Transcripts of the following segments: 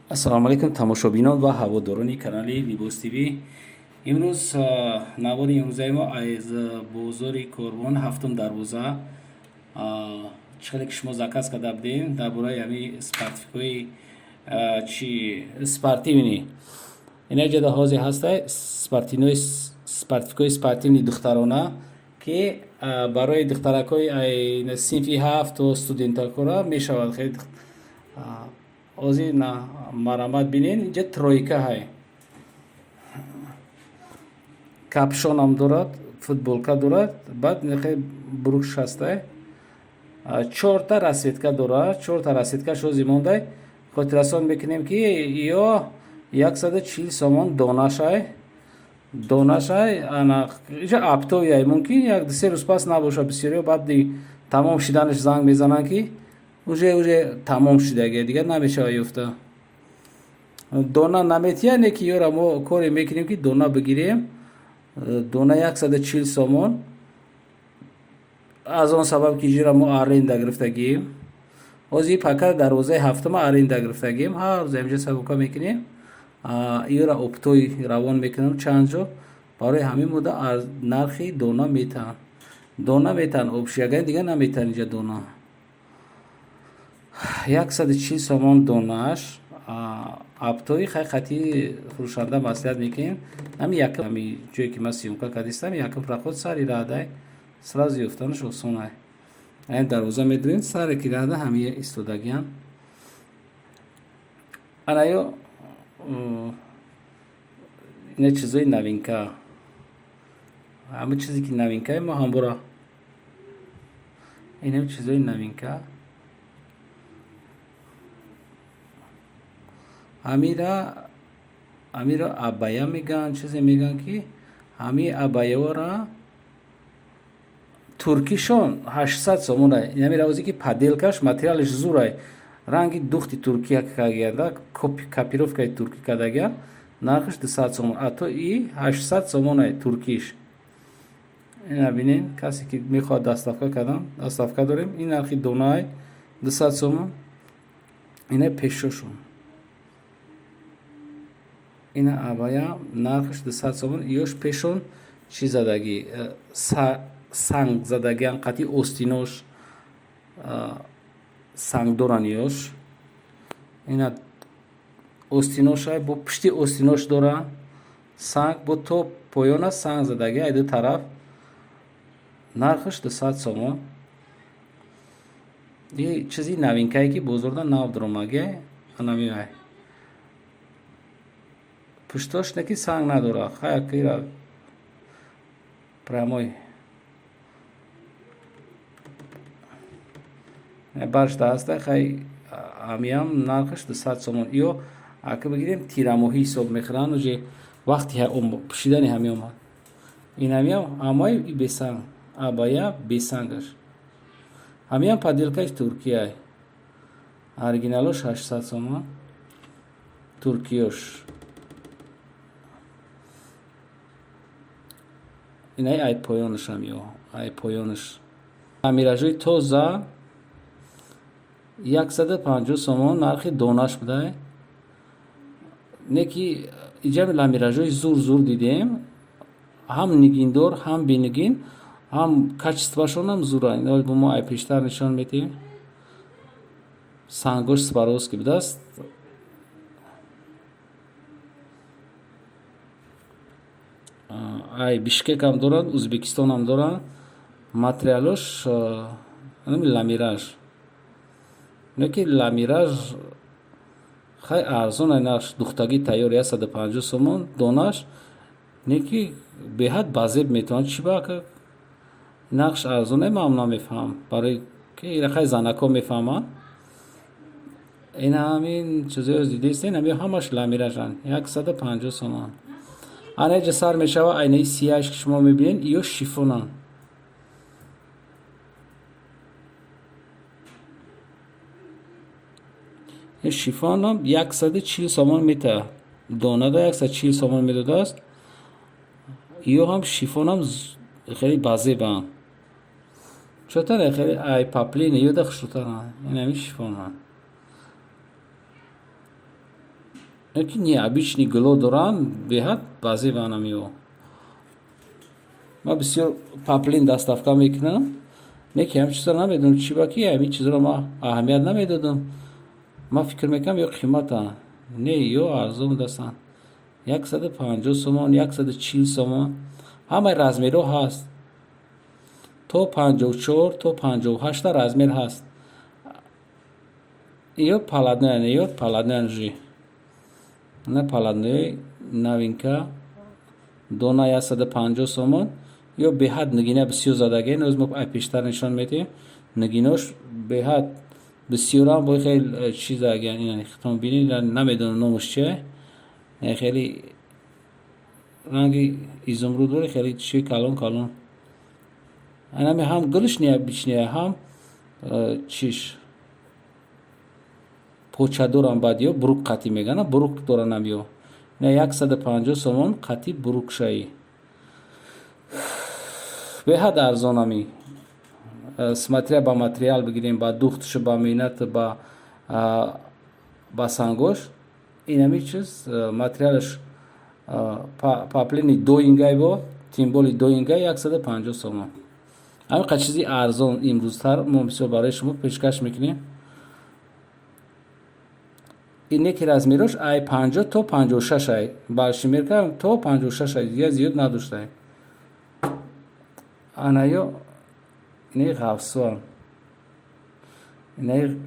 Ассалому алайкум, тамошобинон ва ҳаводорони канали Либос ТВ. Имрӯз навори имрӯзаи мо аз бозори Корвон, ҳафтум дарвоза. Чӣ хеле ки шумо заказ карда будем дар бораи ҳами спортивкои, чи спортивный. Ина ҷода ҳозир ҳастай спортивнои, спортивкои спортивный духтарона, ки барои духтаракҳои синфи ҳафт то студентакора мешавад. Хеле ҳозир на марамат бинен, инҷа тройка ҳай, капюшонам дорад, футболка дорад, баъд нехе бруш ҳастай. Чорта расцветка дорад, чорта расцветкаш ҳозир мондай. Хотиррасон мекунем, ки ё 140 сомон донашай, донашай. Ана иҷа оптовый, мумкин як 2-3 рӯз пас набошад. Бисёриҳо баъди тамом шиданаш занг мезананд, ки уже тамом шидаги, дигар намешавад ёфта. Дона наметия, не ки ёра мо коре мекунем, ки дона бигирем. Дона 140 сомон. Аз он сабаб, ки иҷора мо аренда гирифтагием, ҳозир пака дарвозаи ҳафтума аренда гирифтагием, ҳар рӯз ҳаминҷа сабука мекунем, ёра оптовый равон мекунам чанд ҷо. Барои ҳамин мудда нархи дона метаҳанд, дона метаҳанд, общий ягани дигар наметаҳанд. Инҷа дона 140 сомон донааш оптовый. Хай, хати фурӯшанда маслиҳат мекунем. Ҳами якм, ҳами ҷое ки ман съёмка кардистам, якм проход, сари раҳдай, сразу ёфтанаш осонай. Айн дарвоза медурем, саре ки раҳда ҳами истодагиам. Ана ё ина чизои новинка, ҳама чизе ки новинкае мо ҳамбора, инам чизои новинка. Ҳамира абая мегӯянд, чизе мегӯянд, ки ҳами абаяора туркишон 800 сомона. Инами равозе ки подделкаш, материалаш зурай, ранги духти туркия кагияда, копировкаи туркӣ кардагия. Нархаш 200 сомон, а то и 800 сомонай туркиш. Ина бинен, касе ки мехоҳад доставка кардан, доставка дорем. Ин нархи донаай 200 сомон. Ина пешошон, ина абая, нархаш 200 сомон. Ёш пешон чӣ задагӣ, санг задагиан, қати остинош санг доран. Ёш ина остиношай, бо пушти остинош дора санг, бо то поёна санг задагӣ ай ду тараф. Нархаш 200 сомон. И чизи новинкае, ки бозорда нав дуромаге, анамиай. Пуштош не ки санг надора, хаякира прямой баршда ҳаста. Хай, амиам нархаш 200 сомон. Ё ака бигирем, тирамоҳӣ ҳисоб мехӯранд, уже вақти пӯшидани ҳами омад. Инамиам амои бесанг, абая бесангаш. Ҳамиам подделкаи туркияй, оригиналош 800 сомон туркиёш. Инаи ай поёнашам, ё ай поёнаш амиражои тоза, 150 сомон нархи донаш будай. Не ки иҷа ламиражои зур зур дидем, ҳам нигиндор, ҳам бенигин, ҳам качествашонам зура. Бо мо ай пештар нишон медиҳем, сангош Сваровски будааст. Ай Бишкекам доранд, Ӯзбекистонам доранд. Материалош ламираж, не ки ламираж хай арзон ай нарх. Духтагӣ тайёр 150 сомон донаш. Не ки беҳад базеб метавонад. Чӣ ба нақш арзоне, ман намефаҳмам, барои ки хай занакҳо мефаҳманд. Ин ҳамин чизои дидистен, ҳами ҳамаш ламиражанд, 150 сомон. Ана иҷа сар мешава айнаи сияш, ки шумо мебинед, ё шифонанд. Шифонам 140 сомон метаҳад, донада 140 сомон медодааст. Ё ҳам шифонам хеле базебанд, чотаре хеле ай поплин ёда хушрӯтаранд. Инами шифонанд. Ки необычный гуло доранд, беҳад базебанам ё. Ман бисёр паплин доставка мекунам, не ки ҳамин чизро намедонам, чӣ ба ки ҳамин чизро ман аҳамият намедодам. Ман фикр мекунам, ё қиматанд, не, ё арзон дастанд. 150 сомон, 140 сомон. Ҳамаи размерҳо ҳаст. То 54, то 58 размер ҳаст. Ё полотно, ё полотно жи. На полотнои новинка дона 150 сомон. Ё беҳад нигина бисёр задагӣ, ноз мо ай пештар нишон медиҳем. Нигинош беҳад бисёрам бо хел чиз агар ина хитон бинед, намедонам номаш чие. Хеле ранги изумруд дори, хеле чӣ калон калон. Анами ҳам гулш необычный, ҳам чиш. Поча дорам баъд ё брук қатӣ мегана, брук доранам ё. Ина 150 сомон қатӣ брукшаи. Беҳад арзонами. Смотря ба материал бигирем, ба духтш, ба меҳнат, ба сангош. Инами чиз материалаш паплини доингай бо, тимболи доингай 150 сомон. Ҳамин қадр чизи арзон имрӯзтар мо бисёр барои шумо пешкаш мекунем. Ин неки размерош ай 50 то 56 ай. Баршимерка то 56 ай, дигар зиёд надоштай. Ана ё инаи ғафсуан. Инаи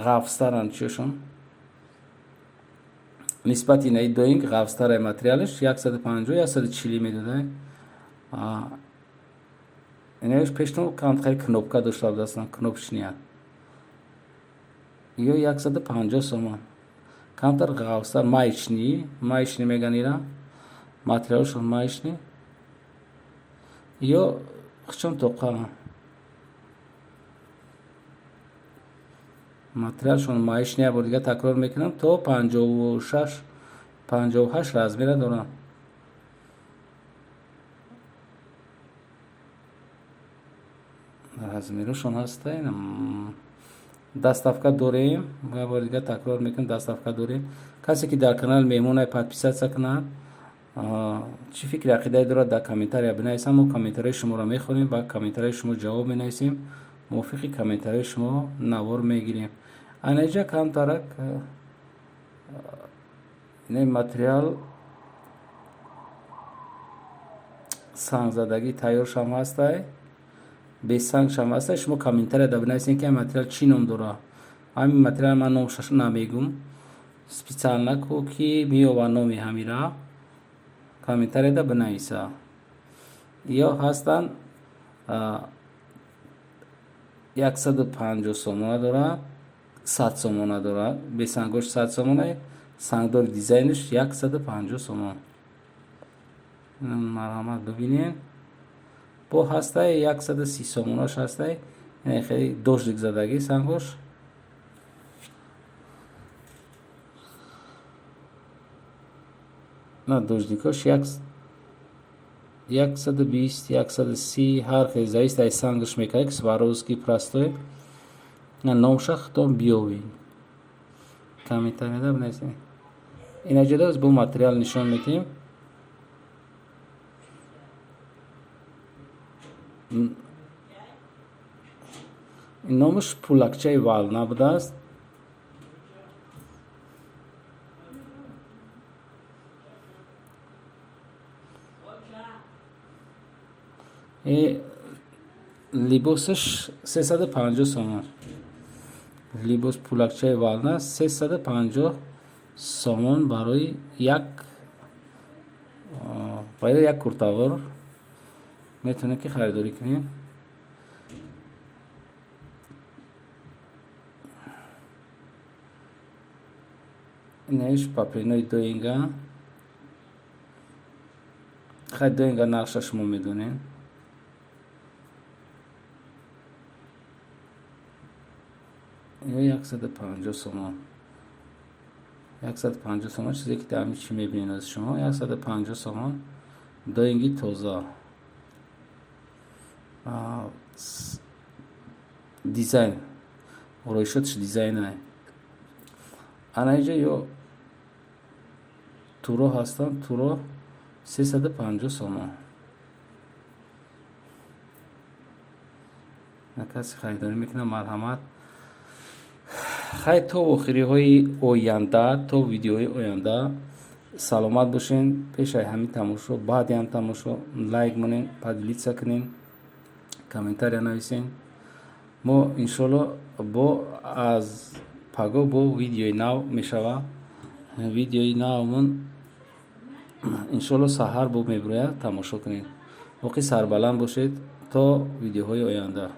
ғафстаранд чиёшон. Нисбати инаи доинг ғафстарай материалаш 150, 140 медодай. Инааш пештон камтар кнопка дошта будастан, кнопочния. Ё 150 сомон. Камтар ғафстар маечный, маечный меган ира. Материалашон маечный. Ё хучон тоқа. Материалшон маечный, як бор дигар такрор мекунам, то 56, 58 размера дорам. Размерашон ҳаста. Доставка дорем, як бор дигар такрор мекунам, доставка дорем. Касе ки дар канал меҳмонай, подписаться кунад, чӣ фикри ақидае дорад, дар комментария бинависам. Мо комментарияи шуморо мехонем, ба комментарияи шумо ҷавоб менависем, мувофиқи комментарияи шумо навор мегирем. Анаҷа камтарак ин материал сангзадагӣ тайёршам ҳастай, бесангшам ҳастай. Шумо комментария да бинависем, ки ин материал чӣ ном дорад. Ҳамин материал ман номшаш намегум специально, ку ки меёба номи ҳамира, комментарияда бинависа. Ё ҳастанд 150 сомона дорад, 100 сомона дорад, бесангош 100 сомона, сангдори дизайнш 150 сомон. Марҳамат, бибинед. Бо ҳастай 130 сомонаш ҳастай, хеле дождик задагӣ сангош. На дождикош 120, 130, ҳар хел, зависит аз сангаш мекард, ки Сваровский простой. На номша худтон биёвед. Комментарияда бинависед. Инаҷода бо материал нишон медиҳем. Ин номаш пулакчаи волна будааст. Либосаш 350 сомон. Либос пулакчаи волна 350 сомон барои як куртавор метавонед ки харидорӣ кунед. Инаиш паплинои доинга. Хай, доинга нақша шумо медонед. Ё 150 сомон. 150 сомон, чизе ки дар чӣ мебинед аз шумо, 150 сомон доинги тоза. Дизайн, ороишотш дизайнае. Ана инҷа ё Туро ҳастанд, туро 350 сомон. Касе харидорӣ мекунад, марҳамат. Хай, то охириҳои оянда, то видеоҳои оянда саломат бошен. Пешаи ҳамин тамошо, баъди ҳам тамошо лайк монен, поделиться кунен, комментария нависен. Мо, иншоалло, бо аз паго бо видеои нав мешава. Видеои навмон, иншоалло, саҳар бо мебирояд, тамошо кунед. Боқӣ сарбаланд бошед то видеоҳои оянда.